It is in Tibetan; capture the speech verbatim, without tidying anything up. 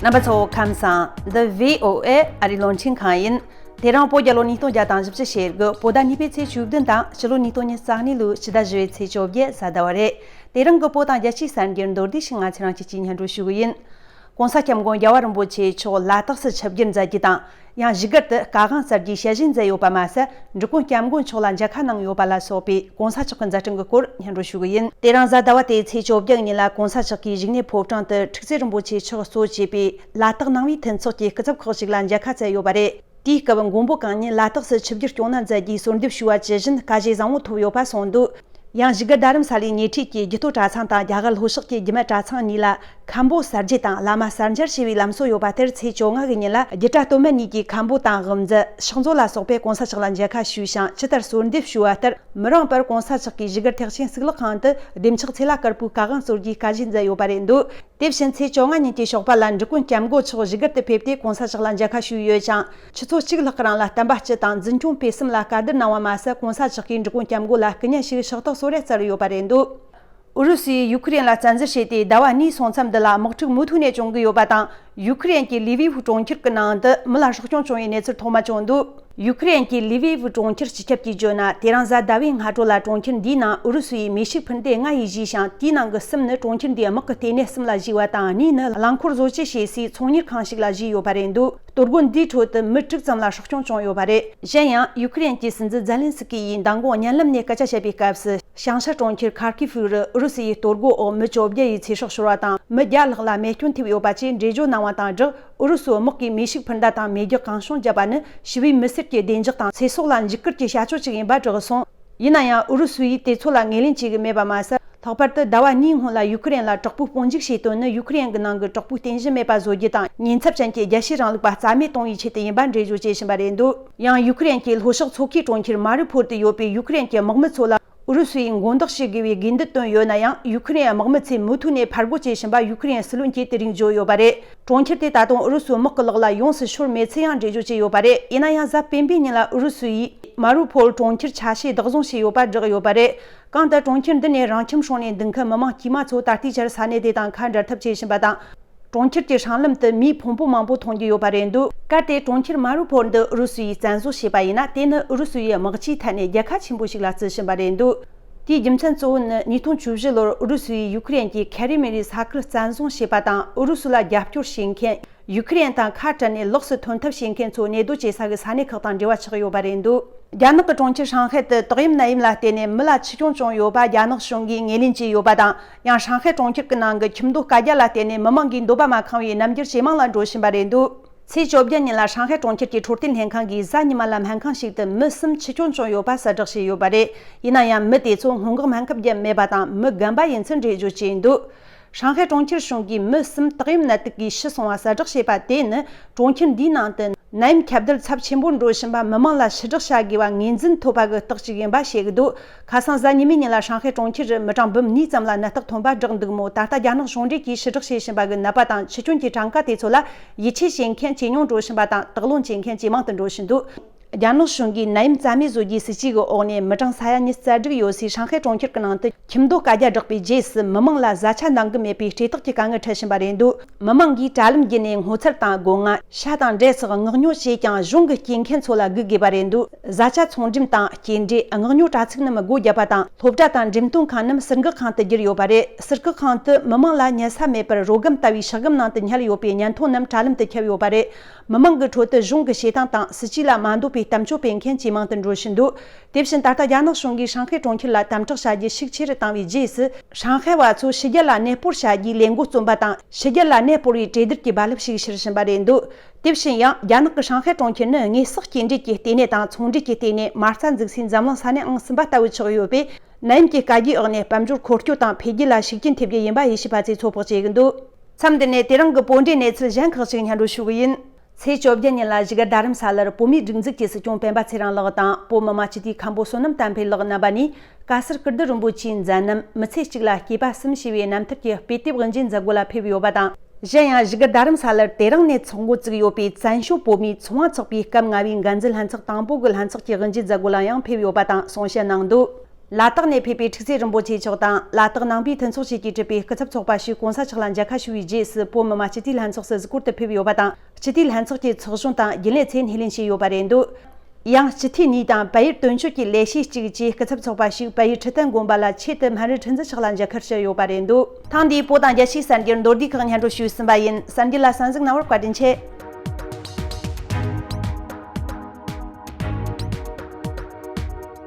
རྣམ་པ་ཚོ་ཁམས་བཟང་། འདི་བྷི་ཨོ་ཨེ་ཨ་རིའི་རླུང་འཕྲིན་ཁང་ཡིན། དེ་རིང་བོད་རྒྱལ་ལོ་ཉིས་སྟོང་བརྒྱ་དང་བཞི་བཅུ་ཞེ་དགུ་བོད་ཟླ་གཉིས་པའི་ཚེས་བཅུ་བདུན་དང་ཕྱི་ལོ་ཉིས་སྟོང་ཉི་ཤུ་རྩ་གཉིས་ལོའི་ཕྱི་ཟླ་བཞི་པའི་ཚེས་བཅོ་བརྒྱད་གཟའ་ཟླ་བ་རེད། དེ་རིང་གི་བོད་དང་རྒྱལ་སྤྱིའི་གསར་འགྱུར་མདོར་བསྡུས་ཤིག་ང་ཚོ་རང་ཆུ་ཆེན་སྙན་སྒྲོན་ཞུ་གི་ཡིན། གོང་ས་སྐྱབས་མགོན་རྒྱལ་བ་རིན་པོ་ཆེ་མཆོག་ལ་དྭགས་སུ་ཆིབས་བསྒྱུར་མཛད་རྒྱུ་དང་། ཡང་བཞུགས་སྒར་དུ་བཀའ་དབང་སྩལ་རྒྱུའི་ཞལ་བཞེས་མཛད་ཡོད་པ་མ་ཟད། འབྲི་གུང་སྐྱབས་མགོན་མཆོག་ལ་མཇལ་ཁ་གནང་ཡོད་པ་ལ་སོགས་པའི་གོང་ས་མཆོག་གི་མཛད་འཕྲིན་གྱི་སྐོར་སྙན་སྒྲོན་ཞུ་གི་ཡིན། དེ་རིང་གཟའ་ཟླ་བ་སྟེ་ཚེས་བཅོ་བརྒྱད་ཉིན་ལ་གོང་ས་མཆོག་གིས་བཞུགས་གནས་ཕོ་བྲང་དུ་ཁྲུག་རྩེ་རིན་པོ་ཆེ་མཆོག་གཙོ་བྱས་པའི་ལ་དྭགས་ནང་པའི་མཐུན་ཚོགས་ཀྱི་སྐུ་ཚབ་ཁག་ཅིག་ལ་མཇལ་ཁ་བསྩལ་ཡོད་པ་རེད། དེའི་སྐབས་མགོན་པོ་གང་ཉིད་ལ་དྭགས་སུ་ཆིབས་བསྒྱུར་སྐྱོང་གནང་མཛད་རྒྱུའི་གསོལ་འདེབས་ཞུས་པ་ཇི་བཞིན་བཀའ་བཞེས་བཟང་བོ་ཐོབ་ཡོད་པ་གསུངས་འདུག། ཡང་བཞུགས་སྒར་རྡ་རམ་ས་ལའི་ཉེ་འཁྲིས་ཀྱི་རྒྱུད་སྟོད་གྲྭ་ཚང་དང་རྒྱ་གར་ལྷོ་ཕྱོགས་ཀྱི་རྒྱུད་སྨད་གྲྭ་ཚང་གཉིས་ལ་མཁན་པོ་གསར་བརྗེ་དང་བླ་མ་གསར་འཇལ་ཞེས་པའི་ལམ་སྲོལ་ཡོད་པ་དེར་ཚེས་བཅོ་ལྔ་གི་ཉིན་ལ་རྒྱུད་གྲྭ་སྟོད་སྨད་གཉིས་ཀྱི་མཁན་པོ་དང་དབུ་མཛད། ཕྱག་མཛོད་ལ་སོགས་པས་གོང་ས་མཆོག་ལ་མཇལ་ཁ་ཞུས་ཤིང་ཇི་ལྟར་གསོལ་འདེབས་ཞུས་པ་ལྟར་མི་རིང་བར་གོང་ས་མཆོག་གིས་བཞུགས་སྒར་ཐེག་ཆེན་གཙུག་ལག་ཁང་དུ་བདེ་མཆོག་ཚེ་ལྷ་དཀར་པོའི་བཀའ་དབང་སྩོལ་རྒྱུའི་བཀའ་བཞེས་མཛད་ཡོད་པ་རེད་འདུག། དེ་བཞིན་ཚེས་བཅོ་ལྔ་ཉིན་གྱི་ཞོགས་པ་ལ་འབྲི་གུང་སྐྱབས་མགོན་མཆོག་བཞུགས་སྒར་དུ་ཕེབས་ཏེ་གོང་ས་མཆོག་ལ་མཇལ་ཁ་ཞུས་ཡོད་ཅིང་། ཆུ་ཚོད་གཅིག་ལྷག་གི་རིང་ལ་བསྟན་པ་སྤྱི་དང་འཛིན་སྐྱོང་སྤེལ་གསུམ་ལ་བཀའ་བསྡུར་གནང་བ་མ་ཟད་གོང་ས་མཆོག་གིས་འབྲི་གུང་སྐྱབས་མགོན་ལ་སྐུ་བརྙན་ཞིག་ཕྱག་རྟགས་གསོལ་རས་སྩལ་ཡོད་པ་རེད་འདུག། ཨུ་རུ་སུས་ཡུ་ཁུ་རེན་ལ་བཙན་འཛུལ་བྱས་ཏེ་ཟླ་བ་གཉིས་སོང་མཚམས་འདི་ལ་དམག་འཁྲུག་མུ་མཐུད་ནས་བྱུང་གི་ཡོད་པ་དང་། ཡུ་ཁུ་རེན་གྱི་ལི་བིབ་གྲོང་ཁྱེར་གྱི་ནང་དུ་མི་ལ་སྲོག་སྐྱོན་བྱུང་བའི་གནས་ཚུལ་ཐོག་མ་བྱུང་འདུག། ཡུ་ཁུ་རེན་གྱི་ལི་བིབ་གྲོང་ཁྱེར་སྤྱི་ཁྱབ་ཀྱིས་བརྗོད་ན། དེ་རིང་གཟའ་ཟླ་བའི་སྔ་དྲོ་ལ་གྲོང་ཁྱེར་འདིའི་ནང་ཨུ་རུ་སུ་ཡིས་མེ་ཤུགས་འཕུར་མདེལ་ལྔ་ཡིས་བཞུས་ཤིང་། དེའི་ནང་གི་གསུམ་ནི་གྲོང་ཁྱེར་འདིའི་དམག་གི་ལྟེ་གནས་གསུམ་ལ་བཞུས་པ་དང་། གཉིས་ནི་རླངས་འཁོར་བཟོ་བཅོས་བྱེད་སའི་ཚོང་གཉེར་ཁང་ཞིག་ལ་བཞུས་ཡོད་པ་རེད་འདུག། གཏོར་རྒོལ་འདིའི་ཁྲོད་དུ་མི་དྲུག་ཙམ་ལ་སྲོག་སྐྱོན་བྱུང་ཡོད་པ་རེད། གཞན་ཡང་ཡུ་ཁུ་རེན་གྱི་སྲིད་འཛིན་ཛེ་ལན་སི་ཀི་ཡིས་མདང་དགོང་བརྙན་ལམ་ནས་སྐད་ཆ་བཤད་པའི་སྐབས་སུ། ཞང་ཞ་གྲོང་ཁྱེར་ཁར་ཁི་ཧྥུ་རུ་ཨུ་རུ་སུ་ཡི་གཏོར་རྒོལ་འོག་མི་བཅོ་བརྒྱད་ཡི་ཚེ་སྲོག་ཤོར་བ་དང་། མི་བརྒྱ་ལྷག་ལ་རྨས་སྐྱོན་ཐེབས་ཡོད་པ་བཅས་འགྲེལ་བརྗོད་གནང་བ་དང་སྦྲགས། ཨུ་རུ་སུའི་དམག་གིས་མེ་ཤུགས་འཕུར་མདའ་དང་མེ་རྒྱལ་གང་བྱུང་བརྒྱབ་པ་ནི་ཞི་བའི་མི་སེར་གྱི་བདེ་འཇགས་དང་ཚེ་སྲོག་ལ་འཇིགས་སྐུལ་གྱི་བྱ་སྤྱོད་ཅིག་ཡིན་པ་བསྒྲགས་སོང་། ཡིན་ན་ཡང་ཨུ་རུ་སུ་ཡིས་དེ་ཚོ་ལ་ངོས་ལེན་བྱེད་ཀྱི་མེད་པ་མ་ཟད། ལྷག་པར་དུ་ཟླ་བ་གཉིས་སྔོན་ལ་ཡུ་ཁུ་རེན་ལ་དྲག་པོའི་དཔུང་འཇུག་བྱས་དོན་ནི་ཡུ་ཁུ་རེན་གྱི་ནང་གི་དྲག་པོའི་རྟེན་གཞི་མེད་པ་བཟོ་རྒྱུ་དང་། ཉེན་ཚབས་ཅན་གྱི་རྒྱལ་སྤྱིའི་རིང་ལུགས་པ་རྩ་མེད་གཏོང་བའི་ཆེད་དུ་ཡིན་པ་འགྲེལ་བརྗོད་བྱེད་བཞིན་པ་རེད་འདུག། ཡང་ཡུ་ཁུ་རེན་གྱི་ལྷོ་ཕྱོགས་མཚོ་ཁའི་གྲོང་ཁྱེར་མ་རི་ཕོར་དུ་ཡོད་པའི་ཡུ་ཁུ་རེན་གྱི་དམག་མི་ཚོ་ལ། ཨུ་རུ་སུ་ཡིས་མགོ་འདོགས་བྱེད་དགོས་པའི་དགོས་འདུན་བཏོན་ཡོད་ན་ཡང་། ཡུ་ཁུ་རེན་དམག་མི་ཚོས་མུ་མཐུད་ནས་ཕར་རྒོལ་བྱེད་བཞིན་པ་ཡུ་ཁུ་རེན་སྲིད་བློན་གྱིས་དེ་རིང་བརྗོད་ཡོད་པ་རེད། གྲོང་ཁྱེར་དེ་ད་དུང་ཨུ་རུ་སུའི་དམག་གི་ལག་ལ་ཡོངས་སུ་ཤོར་མེད་ཚུལ་ཡང་འགྲེལ་བརྗོད་བྱས་ཡོད་པ་རེད། ཡིན་ན་ཡང་གཟའ་སྤེན་པའི་ཉིན་ལ་ཨུ་རུ་སུ་ཡིས་མ་རུ་ཕོལ་གྲོང་ཁྱེར་ཆ་ཤས་བདག་བཟུང་བྱས་ཡོད་པ་བསྒྲགས་ཡོད་པ་རེད། གང་ལྟར་གྲོང་ཁྱེར་འདི་ནས་རང་ཁྱིམ་སྲུང་ནས་འདུག་མཁན་མི་མང་དཀྱུས་མ་ཚོ་ད་ལྟའི་ཆར་ས་གནས་དེ་དང་ཁ་འབྲལ་ཐབས་བྱེད་བཞིན་པ་དང་། གྲོང་ཁྱེར་གྱི་སྲང་ལམ་དུ་མིའི་ཕུང་པོ་མང་པོ་མཐོང་རྒྱུ་ཡོད་པ་རེད་འདུག། གལ་ཏེ་གྲོང་ཁྱེར་མ་རུ་ཕོར་འདི་ཨུ་རུ་སུ་ཡིས་བཙན་བཟུང་བྱས་པ་ཡིན་ན། དེ་ནི་ཨུ་རུ་སུ་ཡིས་དམག་སྤྱིའི་ཐད་ནས་རྒྱལ་ཁ་ཆེན་པོ་ཞིག་ལ་བརྩི་བཞིན་པ་རེད་འདུག། དེའི་རྒྱུ་མཚན་གཙོ་བོ་ནི་ཉིས་སྟོང་བཅུ་བཞི་ལོར་ཨུ་རུ་སུ་ཡིས་ཡུ་ཁུ་རེན་གྱི་ཁེ་རི་མེ་རི་ས་ཁུལ་བཙན་བཟུང་བྱས་པ་དང་། ཨུ་རུ་སུ་ལ་རྒྱབ་སྐྱོར་བྱེད་མཁན། ཡུ་ཁུ་རེན་དང་ཁ་བྲལ་ནས་ལོགས་སུ་ཐོན་ཐབས་བྱེད་མཁན་ཚོ་གནས་སྡོད་བྱེད་ས་གི་ས་གནས་ཁག་དང་འབྲེལ་བ་ཆགས་ཡོད་པ་རེད་འདུག། རྒྱ་ནག་གི་གྲོང་ཁྱེར་ཧྲང་ཧའེ་དུ་ཏོག་དབྱིབས་ནད་ཡམས་ལ་བརྟེན་ནས་མི་ལ་འཆི་སྐྱོན་བྱུང་ཡོད་པ་རྒྱ་ནག་གཞུང་གིས་ངོས་ལེན་བྱས་ཡོད་པ་དང་། ཡང་ཧྲང་ཧའེ་གྲོང་ཁྱེར་གྱི་ནང་གི་ཁྱིམ་སྡོད་བཀའ་རྒྱ་ལ་བརྟེན་ནས་མི་མང་གིས་འདོད་པ་མ་ཁེངས་པའི་རྣམ་འགྱུར་ཇེ་མང་ལ་འགྲོ་བཞིན་པ་རེད་འདུག། ཚེས་བཅོ་བརྒྱད་ཉིན་ལ་ཧྲང་ཧའེ་གྲོང་ཁྱེར་གྱི་འཕྲོད་བསྟེན་ལྷན་ཁང་གིས་གཟའ་ཉི་མ་ལ་སྨན་ཁང་ཞིག་ཏུ་མི་གསུམ་འཆི་སྐྱོན་བྱུང་ཡོད་པ་གསལ་བསྒྲགས་བྱས་ཡོད་པ་རེད། ཡིན་ན་ཡང་མི་དེ་ཚོ་སྔོན་འགོག་སྨན་ཁབ་བརྒྱབ་མེད་པ་དང་། མི་རྒན་པ་ཡིན་ཚུལ་འགྲེལ་བརྗོད་བྱས་འདུག། ཧྲང་ཧའེ་གྲོང་ཁྱེར་གཞུང་གིས་མི་གསུམ་ཏོག་དབྱིབས་ནད་དུག་གིས་ཤི་སོང་བ་གསལ་བསྒྲགས་བྱས་པ་དེ་ནི། གྲོང་ཁྱེར་འདིའི་ནང་དུ་ནད་ཡམས་ཁྱབ་གདལ་ཚབས་ཆེན་པོར་འགྲོ་བཞིན་པ་མི་མང་ལ་ཕྱི་བསྒྲགས་བྱ་དགོས་པ་ངོས་འཛིན་ཐོབ་པ་གི་རྟགས་ཤིག་ཡིན་པ་བཤད་ཀྱི་འདུག། ཁ་སང་གཟའ་ཉི་མའི་ཉིན་ལ་ཧྲང་ཧའེ་གྲོང་ཁྱེར་རུ་མི་གྲངས་འབུམ་གཉིས་ཙམ་ལ་ནད་རྟགས་ཐོན་པ་བསྒྲགས་འདུག་མོད། ད་ལྟ་རྒྱ་ནག་གཞུང་འབྲེལ་གྱིས་ཕྱི་བསྒྲགས་བྱེད་བཞིན་པ་གི་ནད་པ་དང་འཆི་སྐྱོན་གྱི་གྲངས་ཀ་དེ་ཚོ་ལ་ཡིད་ཆེས་བྱེད་མཁན་ཇེ་ཉུང་འགྲོ་བཞིན་པ་དང་། དོགས་སློང་བྱེད་མཁན་ཇེ་མང་དུ་འགྲོ་བཞིན་འདུག། རྒྱ་ནག་གཞུང་གིས་ནད་ཡམས་རྩ་མེད་བཟོ་རྒྱུའི་སྲིད་ཇུས་ཀྱི་འོག་ནས་མི་གྲངས་ས་ཡ་ཉི་ཤུ་རྩ་དྲུག་ཡོད་སའི་ཧྲང་ཧའེ་གྲོང་ཁྱེར་གྱི་ནང་དུ་ཁྱིམ་སྡོད་བཀའ་རྒྱ་བསྒྲགས་པའི་རྗེས་སུ་མི་མང་ལ་བཟའ་ཆ་འདང་གི་མེད་པའི་སྤྲེལ་ཐག་གི་དཀའ་ངལ་འཕྲད་བཞིན་པ་རེད་འདུག། མི་མང་གིས་དྲ་ལམ་བརྒྱུད་ནས་སྔོ་ཚལ་དང་སྒོ་ང་། ཤ་དང་འབྲས་སོགས་མངགས་ཉོ་བྱས་ཀྱང་གཞུང་གི་སྐྱེལ་མཁན་ཚོ་ལ་སྒུག་དགོས་པ་རེད་འདུག། བཟའ་ཆ་ཚོང་འགྲེམས་དང་སྐྱེལ་འདྲེན། མངགས་ཉོ་དྲ་ཚིགས་རྣམས་སྒོ་བརྒྱབ་པ་དང་། སློབ་གྲྭ་དང་འགྲེམས་སྟོན་ཁང་རྣམས་ཟུར་འགག་ཁང་དུ་བསྒྱུར་ཡོད་པ་རེད། ཟུར་བཀག་ཁང་དུ་མི་མང་ལ་ཉལ་ས་མེད་པར་རོ་སྒམ་ལྟ་བུའི་ཤག་སྒམ་ནང་དུ་ཉལ་ཡོད་པའི་བརྙན་ཐུང་རྣམས་དྲ་ལམ་དུ་ཁྱབ་ཡོད་པ་རེད། མི་མང་གི་ཁྲོད་དུ་གཞུང་གི་བྱེད་སྟངས་དང་སྲིད་ཇུས་ལ་མ་འདོད་པའི་གཏམ་བརྗོད་སྤེལ་མཁན་ཇེ་མང་དུ་འགྲོ་བཞིན་འདུག། དེ་བཞིན་ད་ལྟ་རྒྱ་ནག་གཞུང་གིས་ཧྲང་ཧའེ་གྲོང་ཁྱེར་ལ་དམ་དྲག་བྱ་རྒྱུ་ཤུགས་ཆེ་རུ་བཏང་བའི་རྗེས་སུ། ཧྲང་ཧའེ་བ་ཚོ་ཕྱི་རྒྱལ་ལ་གནས་སྤོར་བྱ་རྒྱུའི་ལས་འགོ་རྩོམ་པ་དང་། ཕྱི་རྒྱལ་ལ་གནས་སྤོར་བའི་གྲོས་བསྡུར་གྱི་རྦ་རླབས་ཤིག་འཕྱུར་བཞིན་པ་རེད་འདུག། དེ་བཞིན་ཡང་རྒྱ་ནག་གི་ཧྲང་ཧའེ་གྲོང་ཁྱེར་ནི་དངོས་ཟོག་སྐྱེལ་འདྲེན་གྱི་ལྟེ་གནས་དང་ཚོང་འབྲེལ་གྱི་ལྟེ་གནས། མ་རྩ་འཛུགས་སའི་འཛམ་གླིང་ས་གནས་ཨང་གསུམ་པ་ལྟ་བུ་ཆགས་ཡོད་པས། ནད་ཡམས་ཀྱི་བཀའ་རྒྱའི་འོག་ནས་དཔལ་འབྱོར་འཁོར་སྐྱོད་དང་འཕེལ་རྒྱས་ལ་ཤུགས་རྐྱེན་ཐེབས་རྒྱུ་ཡིན་པ་ཡིད་ཆེས་པ་ཚོས་ཚོད་དཔག་བྱེད་ཀྱི་འདུག། མཚམས་འདི་ནས་དེ་རིང་གི་བོད་འབྲེལ་གནས་ཚུལ་གཞན་ཁག་ཅིག་སྙན་སྒྲོན་ཞུ་གི་ཡིན། ཚེས་བཅོ་བརྒྱད་ཉིན་ལ་བཞུགས་སྒར་རྡ་རམ་ས་ལར་བོད་མིའི་སྒྲིག་འཛུགས་ཀྱི་སྲིད་སྐྱོང་སྤེན་པ་ཚེ་རིང་ལགས་དང་། བོད་མི་མང་སྤྱི་འཐུས་མཁན་པོ་བསོད་ནམས་བསྟན་འཕེལ་ལགས་རྣམ་པ་གཉིས་བཀའ་ཟུར་ཀིརྟི་རིན་པོ་ཆེའི་མཛད་རྣམ། མི་ཚེ་གཅིག་ལ་སྐྱེས་པ་གསུམ་ཞེས་པའི་རྣམ་ཐར་གྱི་དཔེ་དེབ་དབུ་འབྱེད་མཛད་སྒོ་ལ་ཕེབས་ཡོད་པ་དང་། གཞན་ཡང་བཞུགས་སྒར་རྡ་རམ་ས་ལར་དེ་རིང་ནས་ཚོགས་འགོ་བཙུགས་ཡོད་པའི་བཙན་བྱོལ་བོད་མིའི་ཚོང་པ་ཚོགས་པའི་སྐབས་ལྔ་པའི་འགན་འཛིན་ལྷན་ཚོགས་དང་པོ་གི་ལྷན་ཚོགས་ཀྱི་དབུ་འབྱེད་མཛད་སྒོ་ལ་ཡང་ཕེབས་ཡོད་པ་དང་གསུང་བཤད་གནང་འདུག། ལ་དྭགས་ནས་ཕེབས་པའི་ཁྲུག་རྩེ་རིན་པོ་ཆེ་མཆོག་དང་། ལ་དྭགས་ནང་པའི་མཐུན་ཚོགས་བཅས་ཀྱིས་གྲུབ་པའི་སྐུ་ཚབ་ཚོགས་པ་ཞིག་གོང་ས་མཆོག་ལ་མཇལ་ཁ་ཞུ་བའི་རྗེས་སུ། བོད་མི་མང་སྤྱི་འཐུས་ལྷན་ཚོགས་སུ་གཟིགས་སྐོར་དུ་ཕེབས་ཡོད་པ་དང་། སྤྱི་འཐུས་ལྷན་ཚོགས་ཀྱི་ཚོགས་གཞོན་དང་རྒྱུན་ལས་ཚོས་སྣེ་ལེན་བྱས་ཡོད་པ་རེད་འདུག། ཡང་སྤྱི་འཐུས་གཉིས་དང་བལ་ཡུལ་དོན་གཅོད་ཀྱི་ལས་བྱེད་གཅིག་བཅས་སྐུ་ཚབ་ཚོགས་པ་ཞིག་བལ་ཡུལ་ཁྲི་བརྟན་དགོན་པ་ལ་ཆེད་དུ་སྨན་རི་ཁྲི་འཛིན་མཆོག་ལ་མཇལ་ཁར་ཞུ་ཡོད་པ་རེད་འདུག། ཐེངས་འདིའི་བོད་དང་རྒྱལ་སྤྱིའི་གསར་འགྱུར་མདོར་བསྡུས་ཁག་སྙན་སྒྲོན་ཞུས་ཟིན་པ་ཡིན། གསར་འགྱུར་ལ་གསན་གཟིགས་གནང་བར་བཀའ་དྲིན་ཆེ།